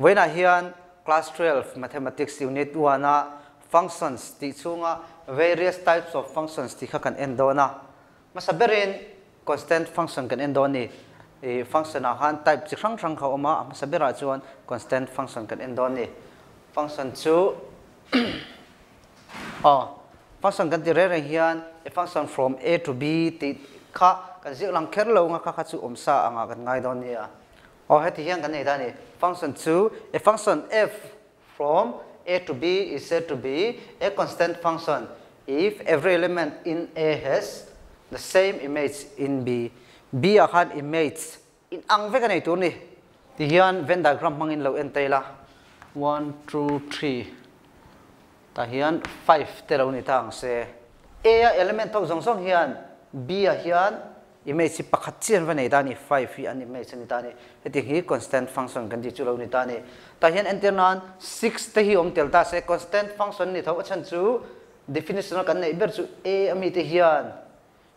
Vawiinah hian Class 12 Mathematics Unit 1 a Functions tih chhunga Various Types of Functions tih kha kan en dawn a. Hmasa berin Constant Function kan en dawn ni. I function ah khan type chi hrang hrang kha a awm a, a hmasa berah chuan Constant Function kan en dawn ni. Function chu aw function kan ti reng reng hian a function from A to B tih kha kan ziak lang kher lo anga kha kha chu awmsa angah kan ngai dawn nia. Aw heti hian kan nei ta a ni. Function chu a function f from A to B is said to be a constant function if every element in A has the same image in B. B ah khan image in ang vek a nei tur a ni. Ti hian Venn diagram hmangin lo en ta ila. One, two, three tah hian five te lo ni ta ang se. A a element ho zawng zawng hian B ah hian Image hi pakhat chiah an va nei ta a ni, five hi an image a ni ta a ni. Hetiang hi constant function kan tih chu lo ni ta a ni. Tah hian entir nan six te hi awm tel ta se, constant function ni tho a chhan chu definition a kan neih ber chu A a mite hian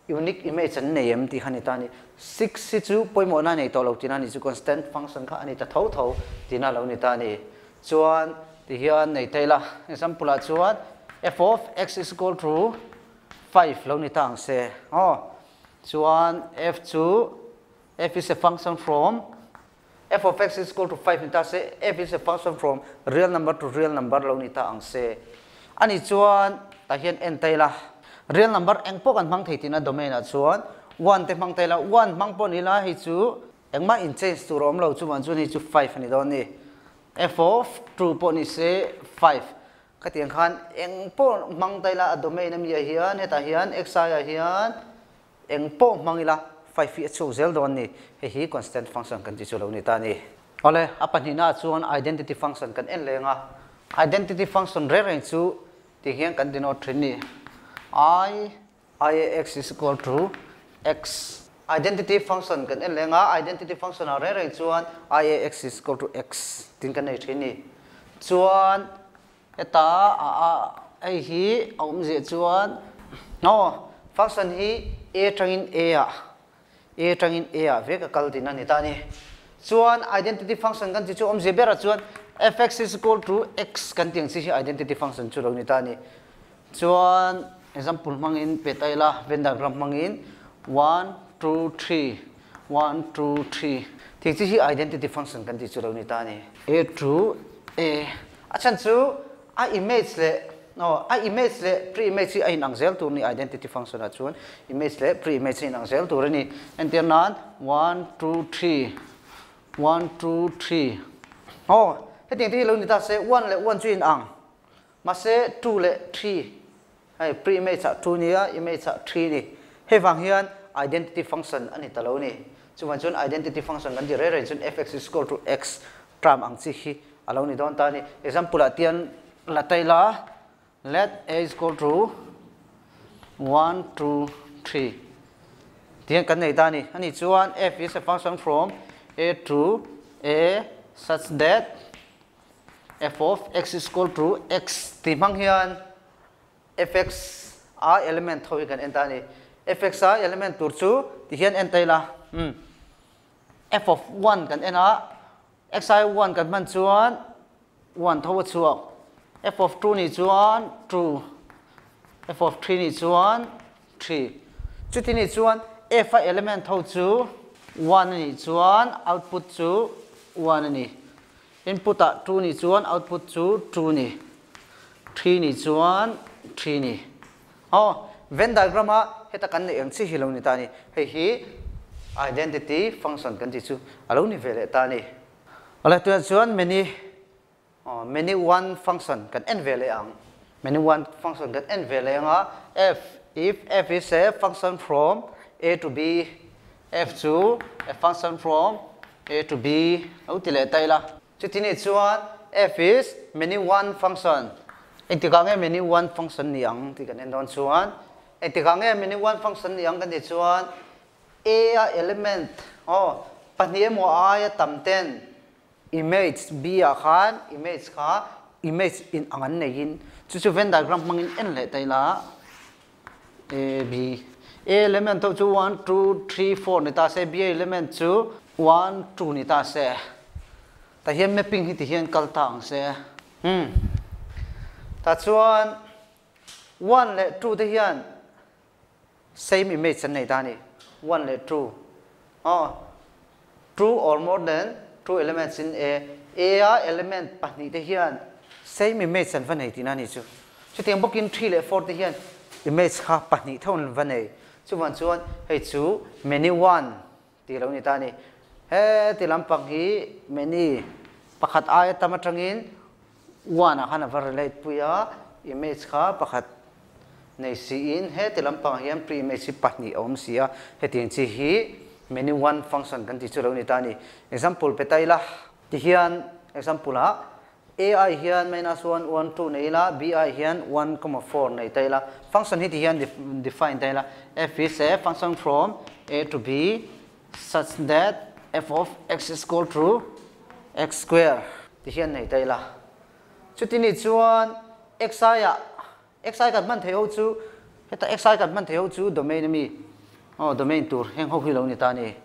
unique image an nei em tih kha a ni ta a ni. Six hi chu pawimawhna a nei tawh lo tihna a ni chu constant function kha a ni ta tho tho tihna a lo ni ta a ni. Chuan ti hian nei ta ila, example ah chuan f of x is equal to five lo ni ta ang se aw. Chuan f chu f is a function from f of x is equal to five ni ta se, f is a function from real number to real number lo ni ta ang se. A nih chuan tah hian en ta ila, real number eng pawh kan hmang thei tihna domain ah chuan one te hmang ta ila, one hmang pawh ni ila hei chu engmah in change tur a awm lo, chuvang chuan hei chu five a ni dawn a ni. F of two pawh ni se five. Khatiang khan eng pawh hmang ta ila a domain ami ah hian hetah hian xi ah hian eng pawh hmang ila five hi a chhuak zel dawn a ni. Hei hi constant function kan tih chu lo ni ta a ni. Awle, a pahnihna ah chuan identity function kan en leng a. Identity function reng reng chu tih hian kan denote thin ni. I I a x is equal to x. Identity function kan en leng a, identity function ah reng reng chuan I a x is equal to x tin kan nei thin ni. Chuan heta a a hei hi a awmzia chuan aw function hi a tangin a ah a tangin a ah vek a kal tin a ni ta a ni. Chuan identity function kan tih chu awmzia berah chuan f x is equal to x kan tih ang chi hi identity function chu lo ni ta a ni. Chuan example hmangin pe ta ila, Venn diagram hmangin one, two, three, one, two, three tih chi hi identity function kan tih chu lo ni ta a ni. A to A a chhan chu a image leh aw a image leh pre-image hi a inang zel tur a ni identity function ah chuan image leh pre-image a inang zel tur a ni. Entir nan one, two, three, one, two, three aw hetiang te hi lo ni ta se one leh one chu inang. Mahse two leh three hei pre image ah two nia image ah three ni. Hei vang hian identity function a ni ta lo ni. Chuvang chuan identity function kan ti reng reng chuan fx is equal to x term ang chi hi a lo ni dawn ta a ni. Example ah tian la ta ila let a is equal to one two three tihian kan nei ta a ni. A nih chuan f is a function from a to a such that f of x is equal to x tih hmang hian fx a element ho hi kan en ta a ni. Fx a element tur chu ti hian en ta ila umm f of one kan en a, x ai one kan hman chuan one tho a chhuak, f of two nih chuan two, f of three nih chuan three. Chuti nih chuan f a element ho chu one a nih chuan output chu one a ni. Input ah two nih chuan output chu two ni, three nih chuan three ni. Aw, Venn diagram ah heta kan neih ang chi hi lo ni ta ni. Hei hi identity function kan tih chu a lo ni ve leh ta ni. Awle, tunah chuan many, aw, many one function kan en ve leh ang. Many one function kan en ve leh ang a, f, if f is a function from a to b, F chu a function from A to B lo ti leh ta ila. Chuti nih chuan f is many one function. Engtikah nge many one function ni ang tih kan en dawn chuan engtikah nge many one function ni ang kan tih chuan A a element aw pahnih emaw aia tam ten image B ah khan image kha image in ang an neihin chu chu Venn diagram hmangin en leh ta ila. A B A element ho chu 1 2 3 4 ni ta se B element chu 1 2 ni ta se. Tah hian mapping hi ti hian kal ta ang se. Umm. Tah chuan one leh two te hian same image an nei ta a ni. One leh two. Aw. Two or more than two elements in A. A a element pahnih te hian same image an va nei tihna a ni chu. Chutiang bawkin three leh four te hian image kha pahnih tho an va nei. Chuvang chuan hei chu many one tih lo ni ta a ni. He ti lampang hi many pakhat aia tam atangin one ah khan a va relate pui a, image kha pakhat nei siin he ti lampangah hian pre image hi pahnih a awm si a, hetiang chi hi many one function kan tih chu lo ni ta a ni. Example pe ta ila, tihian example ah A ai hian minus one, one, two nei ila, B ai hian one comma four nei ta ila, function hi ti hian define ta ila, f is a function from A to B such that f of x is equal to x square ti hian nei ta ila. Chuti nih chuan x aiah x ai kan hman theih ho chu heta x ai kan hman theih ho chu domain ami aw domain tur heng ho hi lo ni ta a ni.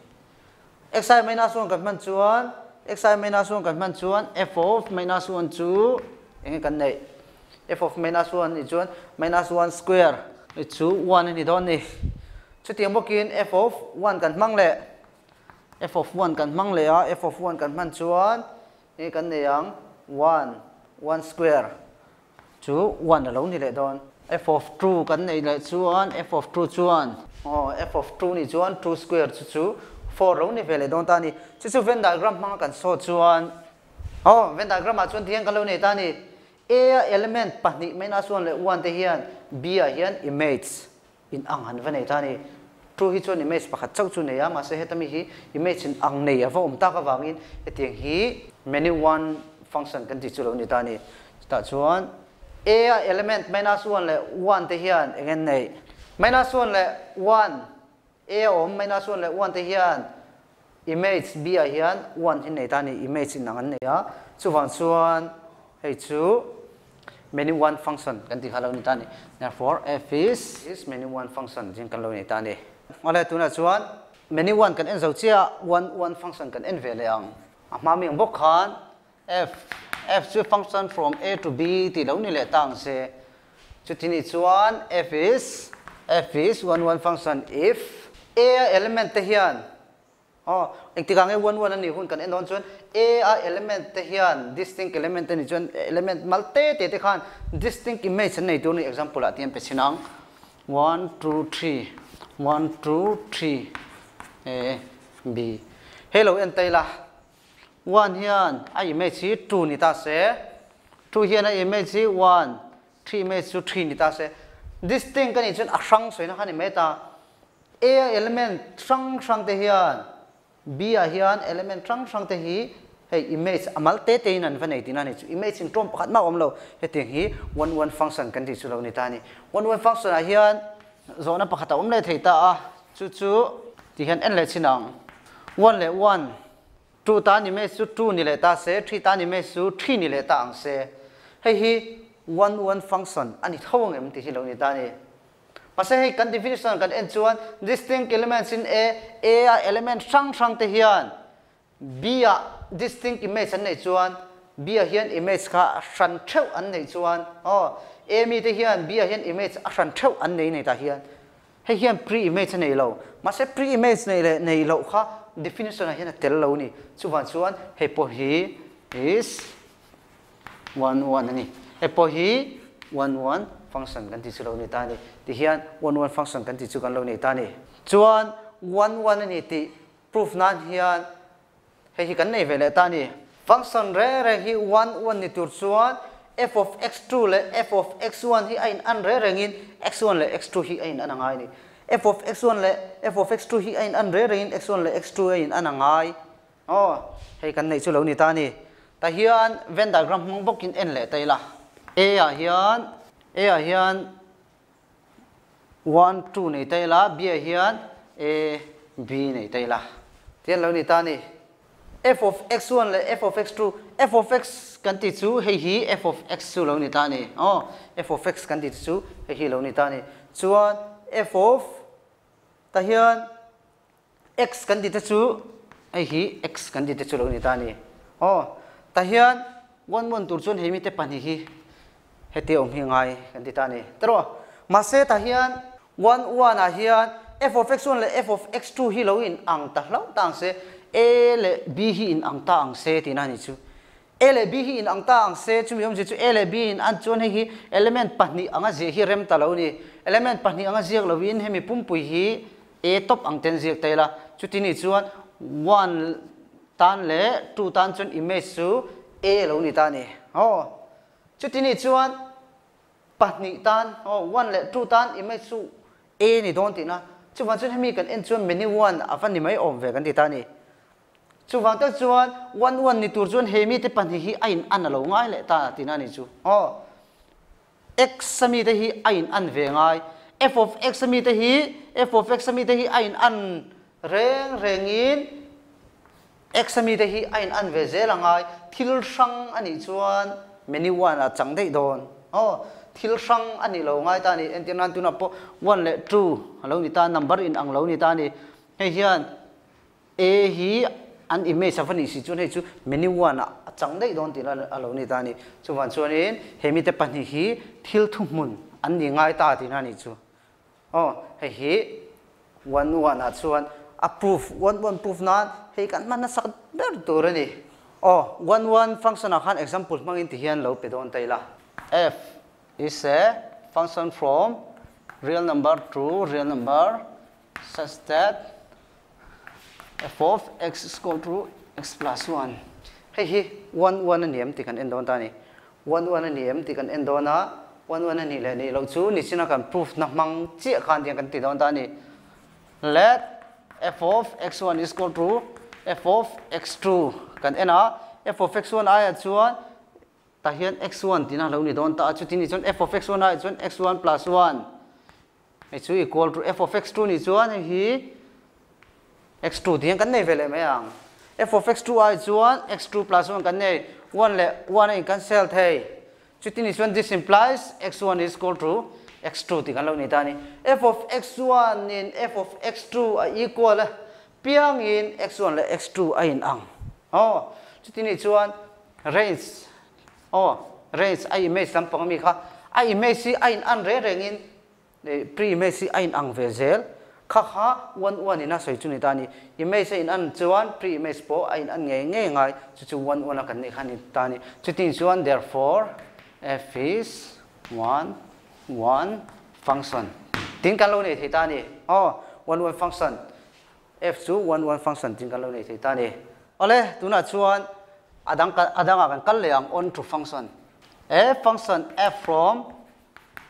Xi minus 1 kan hman chuan xi minus 1 kan hman chuan f of minus 1 chu enge kan neih? F of minus 1 nih chuan minus 1 square hi chu 1 a ni dawn ni. Chutiang bawkin f of 1 kan hmang leh f of 1 kan hmang leh a, f of 1 kan hman chuan enge kan nei ang? 1, 1 square Chu 1 a lo ni leh dawn. F of 2 kan neih leh chuan f of 2 chuan. Aw, f of 2 nih chuan 2 square chu chu 4 lo ni ve leh dawn ta a ni. Chu chu Venn diagram hmanga kan saw chuan. Aw, Venn diagram ah chuan tihian kan lo nei ta a ni. A a element pahnih minus 1 leh 1 te hian B ah hian image in ang an va nei ta a ni. 2 hi chuan image pakhat chauh chu nei a, mahse heta mi hi image in ang nei a va awm tak avangin hetiang hi many one function kan tih chu lo ni ta a ni. Chutah chuan A a element minus 1 leh 1 te hian eng en neih? Minus 1 leh 1, A a awm minus 1 leh 1 te hian image B ah hian 1 hi nei ta a ni, image in ang an nei a, chuvang chuan hei chu many one function kan tih kha lo ni ta a ni. Therefore, f is is many one function zing kan lo nei ta a ni. Awle tunah chuan many one kan en zo chiah a, one one function kan en ve leh ang. A hma mi ang bawk khan f f chu function from a to b tih lo ni leh ta ang se. Chuti nih chuan f is f is one one function if a a element te hian Aw, engtikah nge one one a nih hun kan en dawn chuan A a element te hian distinct element te nih chuan element mal te te te khan distinct image an nei tur ni example ah ti an pe chhin ang one two three one two three A B hei lo en ta ila one hian a image hi two ni ta se two hian a image hi one three image chu three ni ta se distinct a nih chuan a hrang sawi na kha ni mai ta. A a element hrang hrang te hian B ah hian element hrang hrang te hi hei image a mal te te in an va nei tihna a ni chu. Image in tawm pakhat mah a awm lo. Hetiang hi one one function kan tih chu lo ni ta a ni. One one function ah hian zawhna pakhat a awm leh thei ta a, chu chu ti hian en leh chin ang. One leh one, two tan image chu two ni leh ta se, three tan image chu three ni leh ta ang se. Hei hi one one function a ni tho ang em tih hi lo ni ta a ni. Mahse hei kan definition kan en chuan distinct elements in A, A a element hrang hrang te hian B ah distinct image an neih chuan B ah hian image kha hran theuh an neih chuan aw A mi te hian B ah hian image a hran theuh an nei nei tah hian hei hian pre image a nei lo. Mahse pre image neih leh neih loh kha definition ah hian a tel lo a ni. Chuvang chuan hei pawh hi is one one a ni. Hei pawh hi one one function kan tih chu lo ni ta a ni. Tihian one one function kan tih chu kan lo nei ta a ni. Chuan one one a ni tih proof nan hian hei hi kan nei ve leh ta a ni. Function reng reng hi one one ni tur chuan f of x two leh f of x one hi a in an reng rengin x one leh x two hi a in an a ngai a ni. F of x one leh f of x two hi a in an reng rengin x one leh x two a in an a ngai. Aw, hei kan neih chu lo ni ta a ni. Tah hian Venn diagram hmang bawkin en leh ta ila. A ah hian, A ah hian one, two nei ta ila, B ah hian A, B nei ta ila. Tihian lo ni ta a ni. F of x one leh f of x two, f of x kan tih chu hei hi f of x chu lo ni ta a ni. Aw, f of x kan tih te chu hei hi lo ni ta a ni. Chuan f of tah hian X kan tih te chu hei hi x kan tih te chu lo ni ta a ni. Aw. Ta hian 1 1 tur chuan hemi te pahnih hi heti awm hi ngai kan ti ta ni. Tero mahse ta hian 1 1 ah hian f of x1 leh f of x2 hi lo in ang ta hlo tang se, a leh b hi in ang ta ang se ti na ni chu. A leh b hi in ang ta ang se, chumi awm chu a leh b in an chuan hei hi element pahnih anga zia hi rem ta lo ni. Element pahnih anga ziak lo in hemi pumpui hi a top ang ten ziak taila. Chuti ni chuan 1 tan leh 2 tan chuan image chu a lo ni ta ni. Oh, chuti ni chuan pahnih tan, oh, 1 leh 2 tan image chu a ni dawn ti na. Chuwan chuan hemi kan en chuan many 1 avan ni mai awm ve kan ti ta ni. Chuwang tak chuan 1 1 ni tur chuan hemi te pahnih hi a in an alo ngai leh ta ti na ni chu. Oh, x ami te hi a in an ve ngai, f of x ami te hi, f of x ami te hi a in an reng rengin x ami te hi a in an ve zel angai. Thil hrang ani chuan many 1 a chang dei dawn. Oh, thil hrang ani lo ngai ta ni. Entir nan tuna pawh 1 leh 2 alo ni ta, number in ang lo ni ta ni. Hei hian a hi an image avani si chuan hei chu many 1 a chang dei dawn ti na alo ni ta ni. Chuwan chuanin hemi te pahnih hi thil thu hmun an ni ngai ta ti na ni chu. Oh, hei hi 1 1 a chuan a proof 1 1 proof nan hei kan man na sak ber tur ani. Oh, 1 1 function a khan example mangin ti hian lo pe dawn taila. F is a function from real number to real number such that f of x is equal to x plus 1. Hei hi 1 1 ani em ti kan en dawn ta ni. 1 1 ani em ti kan en dawn a. 1 1 ani le ni lo chu ni china kan proof na mang chi khan tiang kan ti dawn ta ni. Let f of x1 is equal to f of x2 kan en a. F of x1 ai chuan ta hian x1 tina lo ni dawn ta. Chu ti ni chuan f of x1 ai chuan x1 plus 1 hei chu equal to f of x2 ni chuan hei hi x2 tiang kan nei vele mai ang. F of x2 ai chuan x2 plus 1 kan nei, 1 leh 1 in cancel thei. Chu ti ni chuan this implies x1 is equal to x2 ti kan lo ni ta ni. F of x1 in f of x2 a equal a piang in x1 leh x2 a in ang. Oh, chu ti ni chuan range, oh, range a image lampang ami kha a image hi a in an re rengin pre image hi a in ang ve zel kha kha 1 1 ina soi chu ni ta ni. Image in an chuan pre image po a in an nge nge ngai chu chu 1 1 a kan ni kha ni ta ni. Chu tin chuan therefore f is 1 1 function tin kan lo nei thei ta ni. Oh, 1 1 function f chu 1 1 function tin kan lo nei thei ta ni. Ole tuna chuan adang adanga kan kal leang on to function. A function f from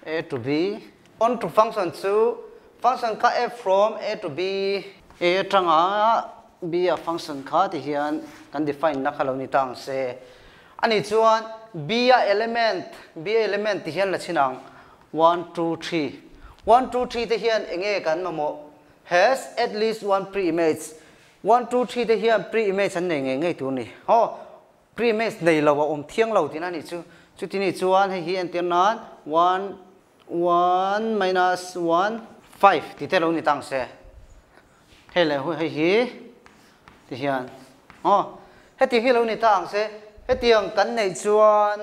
a to b on to function chu function kha f from a to b, a tanga b a function kha ti hian kan define na kha lo ni tang se. Ani chuan b a element, b a element ti hian la chinang 1 2 3 1 2 3 te hian enge kan mamo has at least one pre image. 1 2 3 te hian pre image an nei nge nge tu ni. Ho, pre image nei lo wa om thiang lo ti na ni chu. Chu ti ni chuan hei hi an tir nan 1 1 minus 1 5 ti te lo ni tang se. Hei le hei hi ti hian, oh, he ti hi lo ni tang se. He tiang kan nei chuan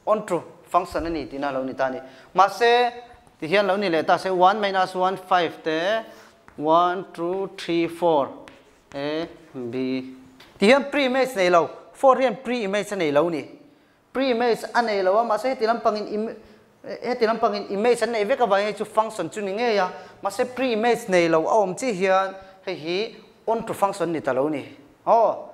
on to function ani ti na lo ni ta ni. Ma se ti hian lo ni le ta se 1 minus 1 5 te 1 2 3 4 a b ti hian pre image nei lo, 4 hian pre image nei lo ni. Pre image anei lo ma se ti lampangin he ti lampangin image an nei vek awai hei chu function chu ni nge ya. Ma se pre image nei lo a awm chi hian hei hi on to function ni ta lo ni. Oh,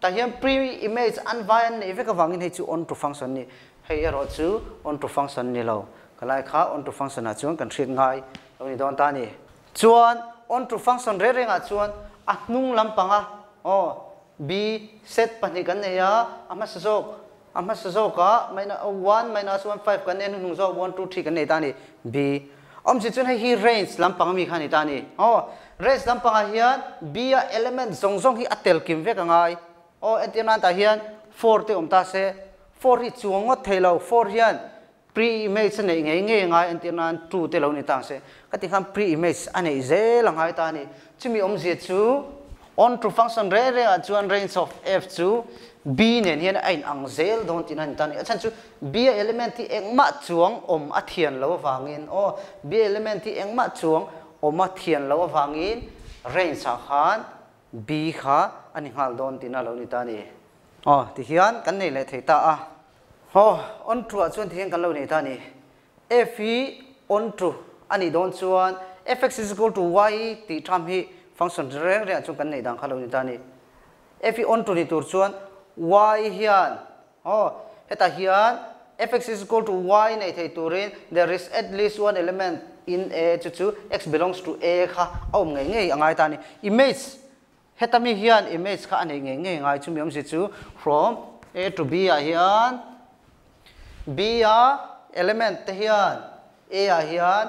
ta hian pre image an vai an nei vek awangin hei chu on to function ni. Hei erawh chu on to function ni lo. Kalai kha on to function a chuan kan hriat ngai lo ni dawn ta ni. Chuan on to function re renga chuan a hnung lampanga, oh, b set pahnih kan nei a, a hmasa zawk, a hmasa zawk a minus 1 minus 1 5 kan nei hnung zawk 1 2 3 kan nei ta ni. B om chi chuan hei hi range lampang ami kha ni ta ni. Oh, range lampanga hian b a element zawng zawng hi a tel kim vek angai. Oh, entir nan ta hian 4 te awm ta se, 4 hi chuang ngawt thei lo, 4 hian pre image nei nge nge ngai entir nan 2 te lo ni tang se. Ka ti khan pre image anei zel angai ta ni. Chumi awm zia chu on to function re re a chuan range of f chu B nen hian a in ang zel dawn tihna a ni ta a ni. A chhan chu B a element hi engmah chuang awm a thian lo avangin aw B a element hi engmah chuang awm a thian lo avangin range ah khan B kha a ni nghal dawn tihna a lo ni ta a ni. Aw tihian kan nei leh thei ta a. Aw onto ah chuan tihian kan lo nei ta a ni. F hi onto a nih dawn chuan fx is equal to y tih term hi function reng rengah chuan kan neih dan kha lo ni ta a ni. F hi onto ni tur chuan y hian aw hetah hian fx is equal to y nei thei turin there is at least one element in A chu chu x belongs to A kha a awm ngei ngei a ngai ta a ni. Image heta mi hian image kha a neih ngei ngei ngai chumi awmzia chu from A to B ah hian B a element te hian A ah hian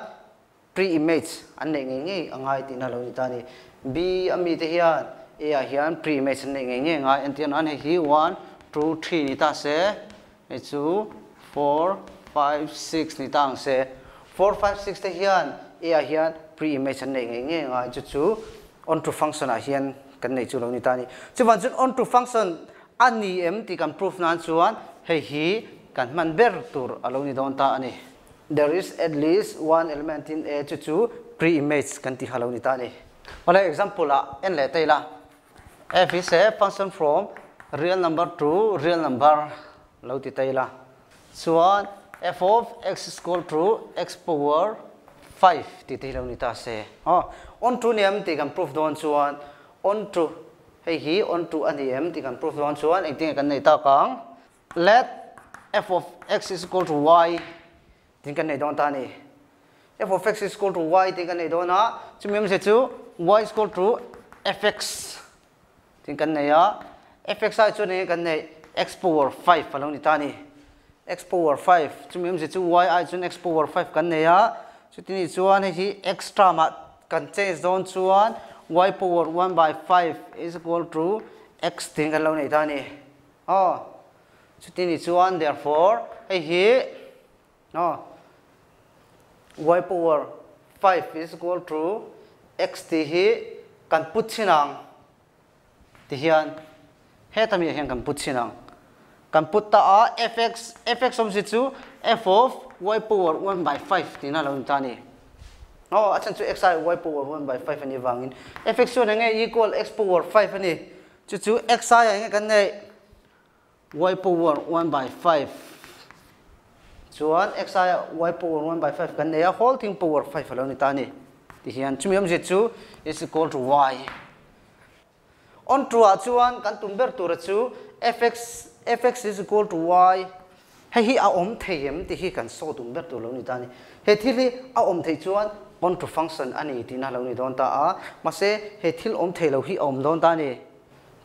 pre-image an neih ngei ngei a ngai tihna lo ni ta a ni. B a mite hian A ah hian pre-image an neih ngei ngei a ngai. Entir nan hei hi one, two, three ni ta se, hei chu four, five, six ni ta ang se. Four, five, six te hian A ah hian pre-image an neih ngei ngei a ngai. Chu chu onto function ah hian kan neih chu lo ni ta a ni. Chuvang chuan onto function a ni em tih kan proof nan chuan hei hi kan hman ber tur a lo ni dawn ta a ni. There is at least one element in A chu chu pre-image kan tih kha lo ni ta a ni. Awle example ah en leh ta ila. F is a function from real number to real number lo ti ta ila. Chuan f of x is equal to x power 5 tih te hi lo ni ta se. Aw onto ni em tih kan proof dawn chuan onto hei hi onto a ni em tih kan proof dawn chuan engtin nge kan nei tak ang. Let f of x is equal to y tin kan nei dawn ta a ni. F of x is equal to y tin kan nei dawn a, chumi awmzia chu y is equal to fx tin kan nei a, fx ai chuan enge kan neih x power 5 a lo ni ta a ni. X power 5 chumi awmzia chu y ai chuan x power 5 kan nei a, chuti nih chuan hei hi x term ah kan change dawn chuan y power 1 by 5 is equal to x tin kan lo nei ta a ni. Aw, chuti ni chuan therefore hei hi aw y power 5 is equal to x tih hi kan put chhin ang ti hian heta mi ah hian kan put chhin ang. Kan put ta a fx, fx awmzia chu f of y power 1 by 5 tihna a lo ni ta a ni. Aw, a chhan chu x ai y power 1 by 5 a nih avangin fx chuan enge equal x power 5 a ni. Chu chu x aiah enge kan neih? Y power 1 by 5 chuan x aiah y power 1 by 5 kan nei a, whole thing power 5 a lo ni ta a ni. Tihian chumi awmzia chu is equal to y. Onto ah chuan kan tum ber tura chu fx, fx is equal to y hei hi a awm thei em tih hi kan saw tum ber tur lo ni ta a ni. He thil hi a awm theih chuan onto function a ni tihna lo ni dawn ta a, mahse he thil awm thei lo hi a awm dawn ta a ni.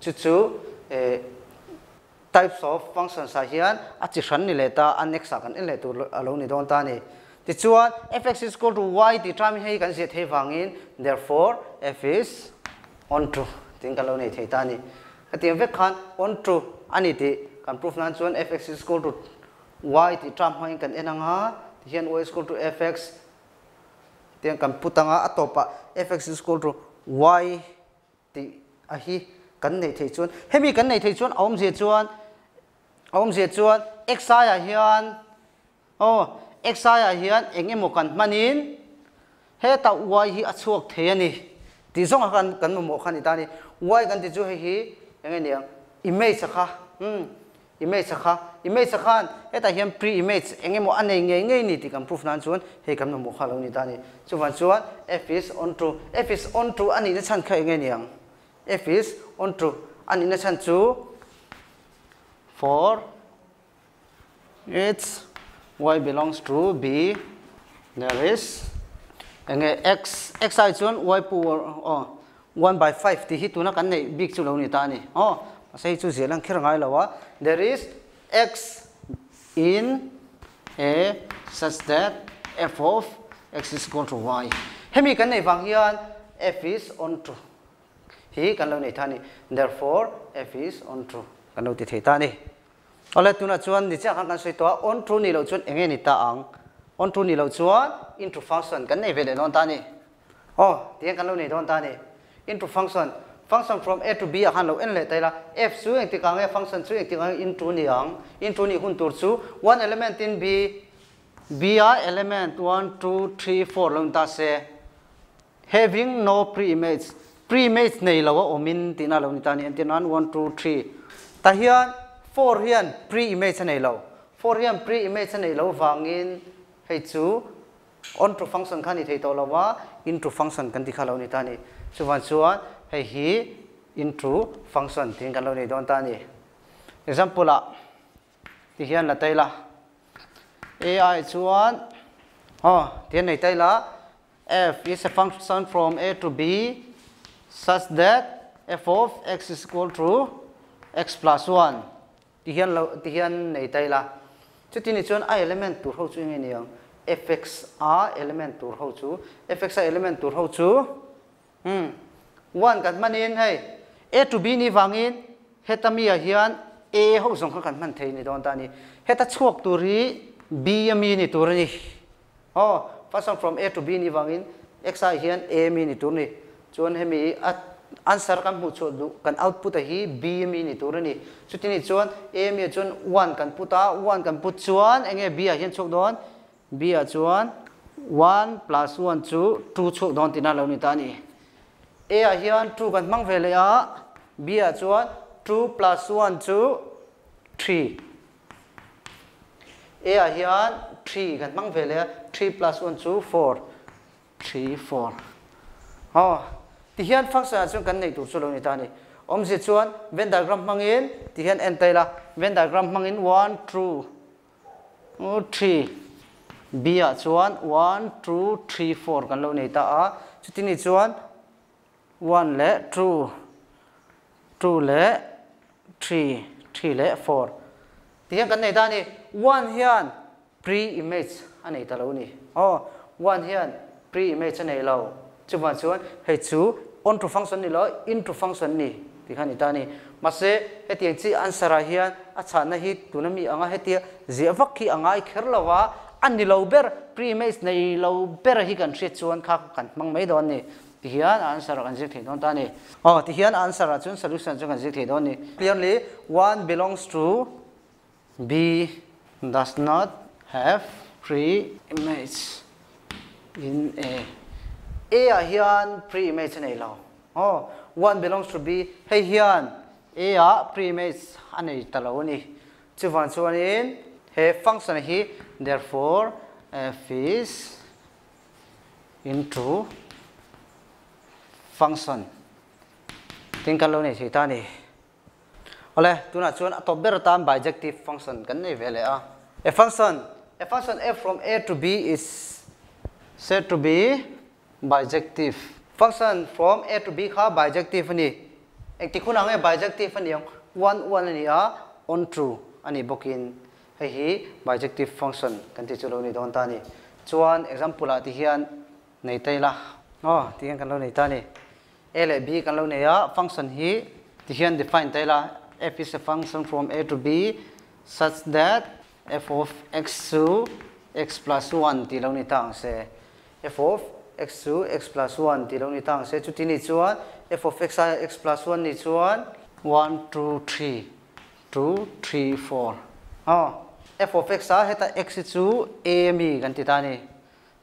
Chu chu types of functions ah hian a chi hran ni leh ta a, next ah kan en leh tur a lo ni dawn ta a ni. Tichuan fx is equal to y tih term hi hei kan ziah thei vangin therefore f is onto tiin kan lo nei thei ta a ni. Hetiang vek khan onto a ni tih kan proof nan chuan fx is equal to y tih term hmangin kan en ang a, tihian y is equal to fx tiang kan put ang a, a tawpah fx is equal to y tih a hi kan neih theih chuan hemi kan neih theih chuan a awmzia chuan a awmzia chuan x aiah hian aw x aiah hian eng emaw kan hmanin heta y hi a chhuak thei a ni tih zawng kha kan mamawh kha a ni ta a ni. Y kan tih chu hei hi eng nge niang image a kha umm image a kha image a khan hetah hian pre image eng emaw a nei ngei ngei ni tih kan proof nan chuan hei kan mamawh kha a lo ni ta a ni. Chuvang chuan f is onto f is onto a nihna chhan kha eng nge niang f is onto a nihna chhan chu for its y belongs to b there is eng nge x x ai chuan y power aw 1 by 5 tih hi tuna kan neih bik chu lo ni ta a ni aw mahse hei chu ziah lang kher ngai lo a there is x in a such that f of x is equal to y hemi kan neih vang hian f is onto hi kan lo nei ta a ni therefore f is onto kan lo ti thei ta a ni. Awle tunah chuan ni chiah khan kan sawi tawh a, onto nih loh chuan eng nge ni ta ang? Onto nih loh chuan into function kan nei ve leh dawn ta a ni. Aw, tihian kan lo nei dawn ta a ni. Into function, Function from A to B ah khan lo en leh ta ila, f chu engtik ah nge function chu engtik ah nge into ni ang? Into nih hun tur chu one element in B, B a element one, two, three, four lo ni ta se, having no pre-image, pre-image nei lo a awmin tihna lo ni ta a ni. Entir nan one, two, three tah hian four hian pre-image a nei lo, four hian pre-image a nei lo vangin hei chu Onto function kha ni thei tawh lo a, into function kan ti kha lo ni ta a ni. Chuvan chuan hei hi into function tiin kan lo nei dawn ta a ni. Example ah ti hian la tai la, ai chuan aw ti hian nei tai la, f is a function from a to b such that f of x is equal to x plus one Ti hian lo ti hian nei ta ila. Chuti ni chuan a element tur ho chu eng nge ni ang? Fx a element tur ho chu fx a element tur ho chu umm one kan hmanin hei a to b ni vangin heta mi ah hian a ho zawng kha kan hman thei ni dawn ta a ni. Heta chhuak tur hi b a mi ni tur a ni. Aw function from a to b ni vangin x ah hian a mi ni tur ni. Chuan hemi a answer kan hmuh chhuah duh kan output a hi b mi ni tur a ni. Chuti ni chuan a mi ah chuan one kan put a, one kan put chuan eng nge b ah hian chhuak dawn? B ah chuan one plus one chu two chhuak dawn tihna lo ni ta a ni. A ah hian two kan hmang ve leh a, b ah chuan two plus one chu three. A ah hian three kan hmang ve leh a, three plus one chu four, three, four. Aw, ti hian function ah chuan kan neih tur chu lo ni ta a ni. Awmzia chuan Venn diagram hmangin ti hian en ta ila, Venn diagram hmangin one, two, three, B ah chuan one, two, three, four kan lo nei ta a, chuti ni chuan one leh two, two leh three, three leh four ti hian kan nei ta a ni. One hian pre-image a nei ta lo a ni. Aw, one hian pre-image a nei lo. Chuvang chuan hei chu onto function ni lo, into function ni tih kha a ni ta a ni. Mahse, hetiang chi answer ah hian a chhanna hi tuna mi anga hetia ziah vak hi a ngai kher lo a, a ni lo ber, pre-image nei lo ber hi kan hriat chuan kha kan hmang mai dawn a ni. Ti hian a answer ah kan zir thei dawn ta a ni. Aw, ti hian a answer ah chuan solution chu kan zir thei dawn a ni. Clearly, one belongs to B does not have pre-image in A. A ah hian pre-image a nei lo. Aw, one belongs to B, hei hian A ah pre-image a nei ta lo a ni. Chuvang chuanin he function hi therefore f is into function tin kan lo nei thei ta a ni. Awle, tunah chuan a tawp ber atan bijective function kan nei ve leh a. A function, a function f from a to b is said to be bijective. Function from a to b kha bijective a ni. Engtik hunah nge bijective a ni ang? One one a ni a, onto a nih bawkin hei hi bijective function kan tih chu lo ni dawn ta a ni. Chuan example ah ti hian nei ta ila. Aw, ti hian kan lo nei ta a ni. A leh B kan lo nei a, function hi ti hian define ta ila, f is a function from A to B such that f of x chu x plus one tih lo ni ta ang se. F of x chu x plus one tih lo ni ta ang se. Chuti ni chuan f of x aia x plus one ni chuan one two three two three four aw f of x a heta x hi chu A mi kan ti ta a ni.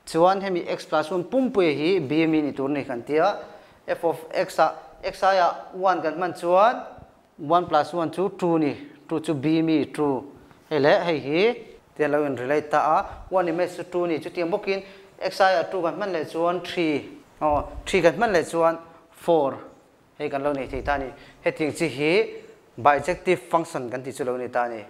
Chuan hemi x plus one pumpui hi b mi ni tur ni kan ti a, f of x ah x aiah one kan hman chuan one plus one chu two ni, two chu b mi two hei leh hei hi te an lo in relate ta a, one image chu two ni chutiang bawkin x aiah two kan hman leh chuan three aw three kan hman leh chuan four hei kan lo nei thei ta a ni. Hetiang chi hi bijective function kan tih chu lo ni ta a ni.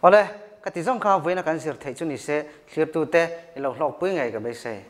Awle, ka ti zawng kha vawiina kan zir theih chu ni se, thlirtute i lo hlawkpui ngei ka beisei.